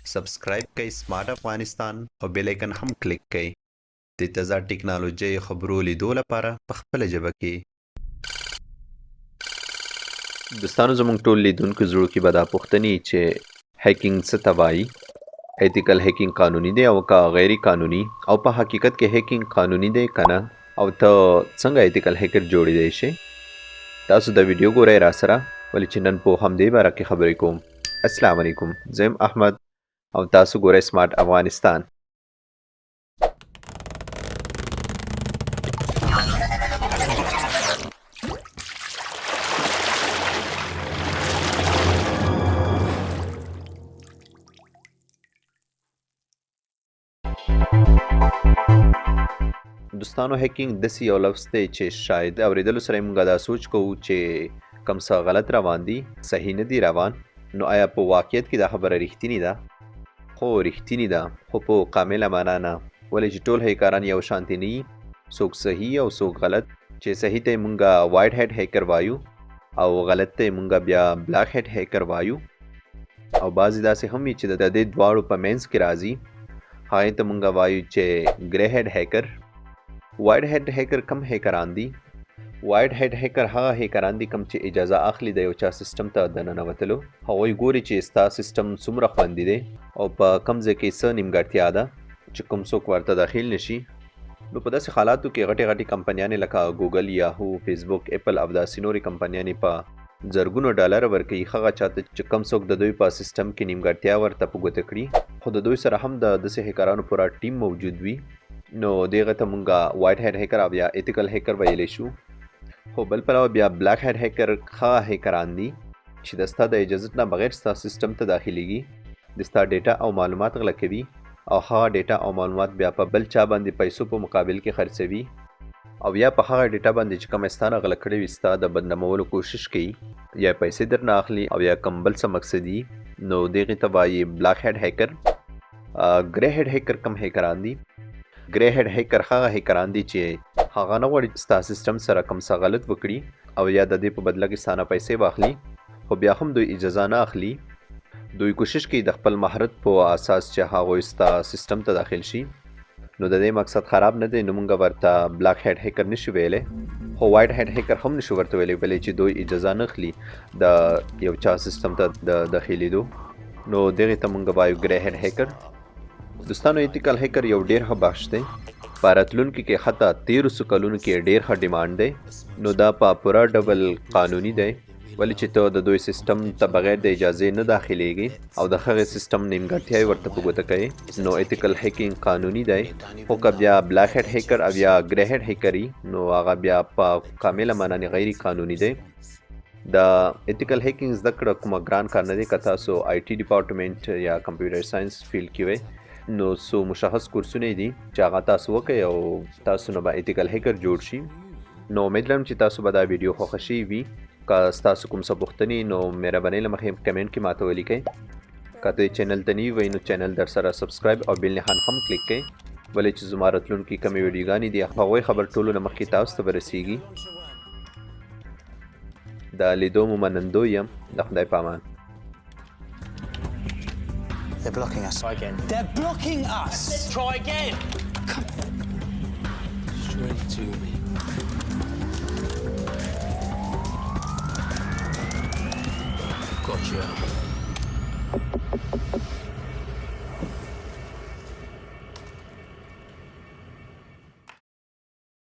سبسکرایب کړئ سمارټ افغانستان او بیل ایکن هم کلیک کړئ د تازه ټکنالوژۍ خبرو لیدو لپاره په خپله ژبه کې. دوستانو زموږ ټول لیدونکو زړو کې به دا پوښتنې چې هیکینګ څه ته وایي، ایتیکل هیکینګ قانوني دی او که غیر قانوني، او په حقیقت کې هیکینګ قانوني دی که نه، او ته څنګه ایتیکل هیکر جوړیدای شې؟ تاسو دا ویډیو ګورئ راسره، ولې چې نن په همدې باره کې خبرې کوم. السلام علیکم، زه یم احمد او تاسو ګورئ سمارټ افغانستان. دوستانو هیکینګ داسې یو لفظ دی چې شاید اورېدلو سره موږ دا سوچ کوو چې کوم څه غلط روان دي، صحیح نه دي روان. نو آیا په واقعیت کې دا خبره رښتینې ده؟ خو رښتینې ده، خو په کامله معنا نه، ولې چې ټول هیکران یو شانتې نه وي، څوک صحیح او څوک غلط. چې صحیح ته مونږ وایټ هیډ هیکر وایو او غلط ته مونږ بیا بلاک هیډ هیکر وایو، او بعضې داسې هم وي چې د دې دواړو په منځ کې راځي، هغې ته مونږ وایو چې ګری هیډ هیکر. وایټ هیډ هیکر کم هیکران دي؟ وایټ هیډ هیکر هغه هیکران دي کم چې اجازه اخلي د یو چا سیستم ته د ننوتلو. هغوی ګوري چې ستا سیستم څومره خوندي دی او په کم ځای کې څه نیمګړتیا ده چې کوم څوک ورته داخل نشي. نو په داسې حالاتو کې غټې غټې کمپنیانې لکه ګوګل، یاهو، فیسبوک، اپل او داسې نورې کمپنیانې په زرګونو ډالر ورکوي هغه چاته چې کوم څوک د دوی په سیستم کې نیمګړتیا ورته په ګوته کړي. خو د دوی سره هم د داسې هیکرانو پوره ټیم موجود وي، نو دغه ته مونږ وایټ هیډ هیکر او یا ایتیکل هیکر ویلی شو. خو بل پلوه بیا بلاک هیډ هیکر هغه هیکران دي چې د ستا د اجازت نه بغیر ستا سیستم ته داخلیږي، د ستا ډیټا او معلومات غله کوي او هغه ډیټا او معلومات بیا په بل چا باندې پیسو په مقابل کې خرڅوي، او یا په هغه ډیټا باندې چې کومه ستا نه غله کړې وي ستا د بدنامولو کوشش کوي، یا پیسې درنه اخلي او یا کوم بل څه مقصد وي، نو دغې ته وایي بلاک هیډ هیکر. ګری هیډ هیکر کم هیکران دي؟ ګری هیډ هیکر هغه هیکران دي چې هغه نه غواړي ستا سیستم سره کوم څه غلط وکړي او یا د دې په بدله کې ستا نه پیسې واخلي، خو بیا هم دوی اجازه نه اخلي. دوی کوشش کوي د خپل مهارت په اساس چې هغوی ستا سیستم ته داخل شي. نو د دې مقصد خراب نه دی، نو مونږ ورته بلاک هیډ هیکر نشو ویلی، خو وایټ هیډ هیکر هم نشو ورته ویلی، ولې چې دوی اجازه نه اخلي د یو چا سیستم ته د داخلېدو. نو دغې ته مونږ وایو ګری هیډ هیکر. دوستانو ایتیکل هیکر یو ډیر ښه بخش دی، په راتلونکي کې حتی تیرو څو کلونو کې ډیر ښه ډیمانډ دی. نو دا په پوره ډول قانوني دی، ولې چې ته د دوی سیستم ته بغیر د اجازې نه داخلېږي او د هغې سیستم نیمګړتیاوې ورته په ګوته کوي. نو ایتیکل هیکینګ قانوني دی، خو که بیا بلاک هیډ هیکر او یا ګری هیډ هیکر وي، نو هغه بیا په کامله معنی غیر قانوني دی. د ایتیکل هیکینګ زده کړه کومه ګران کار نه دی. که تاسو آی ټي ډپارټمنټ یا کمپیوټر ساينس فیلډ کې وئ، نو څو مشخص کورسونه دي چې هغه تاسو وکړئ او تاسو نه به ایتیکل هیکر جوړ شي. نو امید لرم چې تاسو به دا ویډیو خوښه شوې وي. که ستاسو کوم څه پوښتنې، نو مهربانۍ له مخې کمنټ کې ماته ولیکئ. که ته چینل ته نوي وئ، نو چینل در سره سبسکرایب او بیل نښان هم کلیک کړئ، ولې چې زما راتلونکي کومې ویډیوګانې دي هغوی خبر ټولو نه مخکې تاسو ته به رسیږي. د لیدو مو منندوی یم. د خدای په امان. They're blocking us. Try again. They're blocking us. Try again. Come on. Straight to me. Gotcha.